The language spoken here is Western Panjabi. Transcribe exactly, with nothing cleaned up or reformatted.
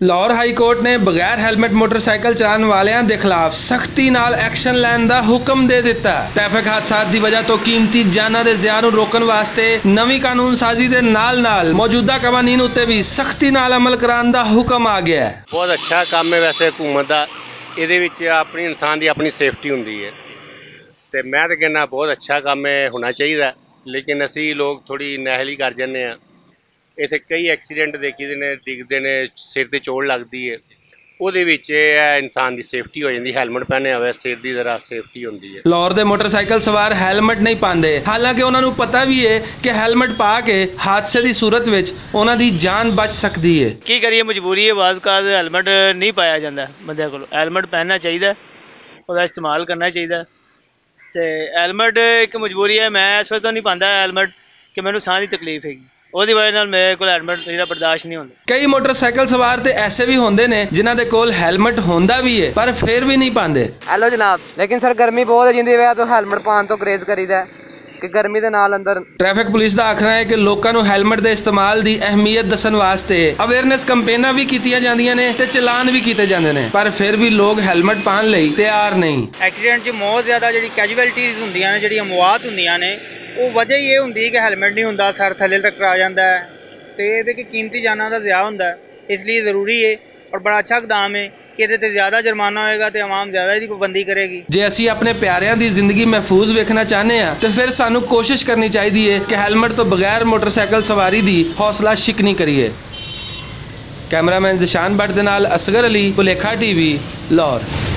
لاہور ہائی کورٹ نے بغیر ہیلمٹ موٹر سائیکل چلان والیاں دے خلاف سختی نال ایکشن لین دا حکم دے دتا۔ ٹریفک حادثات دی وجہ توں قیمتی جاناں دے ضیاع نوں روکن واسطے نویں قانون سازی دے نال نال موجودہ قوانین اتے وی سختی نال عمل کران دا حکم آ گیا ہے۔ بہت اچھا کم ہے ویسے حکومت دا۔ ایہدے وچ اپنی انسان دی اپنی سیفٹی ہوندی ہے۔ تے میں تے کہنا بہت اچھا کم ہے، ہونا چاہیدا۔ لیکن اسی لوگ تھوڑی نہلی کر جانے آں۔ ایتھے کئی ایکسیڈنٹ دیکھی دے نے، ڈگدے نے، سر تے چوٹ لگدی ہے۔ اوہدے وچ ایہہ انسان دی سیفٹی ہو جاندی، ہیلمٹ پہنے ہوئے سر دی ذرا سیفٹی ہوندی ہے۔ لاہور دے موٹر سائیکل سوار ہیلمٹ نہیں پاندے، حالانکہ انہاں نوں پتہ وی ہے کہ ہیلمٹ پا کے حادثے دی صورت وچ انہاں دی جان بچ سکدی ہے۔ کی کریے، مجبوری ہے، بعض اوقات ہیلمٹ نہیں پایا جاندا۔ بندے کول ہیلمٹ پہننا چاہیدا، اوہدا استعمال کرنا چاہیدا۔ تے ہیلمٹ اک مجبوری ہے، میں اس وقت نہیں پاندا ہیلمٹ کہ مینوں ساہ دی تکلیف ہے، اوہدی وجہ نال میرے کول ہیلمٹ جیہڑا برداشت نہیں ہوندا۔ کئی موٹر سائیکل سوار تے ایسے وی ہوندے نے جنہاں دے کول ہیلمٹ ہوندا وی ہے پر فیر وی نہیں پاندے۔ ہیلو جناب، لیکن سر گرمی بہت ہے جیندی وجہ توں ہیلمٹ پان توں گریز کریدا ہے کہ گرمی دے نال اندر۔ ٹریفک پولیس دا آکھنا ہے کہ لوکاں نوں ہیلمٹ دے استعمال دی اہمیت دسن واسطے اویئرنس کمپیناں وی کیتیاں جاندیاں نے تے چلان وی کیتے جاندے نے، پر فیر وی لوگ ہیلمٹ پان لئی تیار نہیں۔ ایکسیڈنٹ چ موت زیادہ جیہڑی کیژوئلٹیز ہوندیاں نے، جیہڑی اموات ہوندیاں نے، او وجہ ہی ایہہ ہوندی ہے کہ ہیلمٹ نہیں ہوندا، سر تھلے ٹکرا جاندا ہے۔ تے ایہدے کہ قیمتی جاناں دا ضیاع ہوندا ہے، اس لئی ضروری ہے اور بڑا اچھا اقدام ہے کہ ایہدے تے زیادہ جرمانہ ہوئے گا تے عوام زیادہ ایہدی پابندی کرے گی۔ جے اسی اپنے پیاریاں دی زندگی محفوظ ویکھنا چاہنے ہاں تے فیر سانوں کوشش کرنی چاہیدی ہے کہ ہیلمٹ توں بغیر موٹر سائیکل سواری دی حوصلہ شکنی کریے۔ کیمرہ مین ذیشان بٹ دے نال اصغر علی، بلیکھا ٹی وی، لاہور۔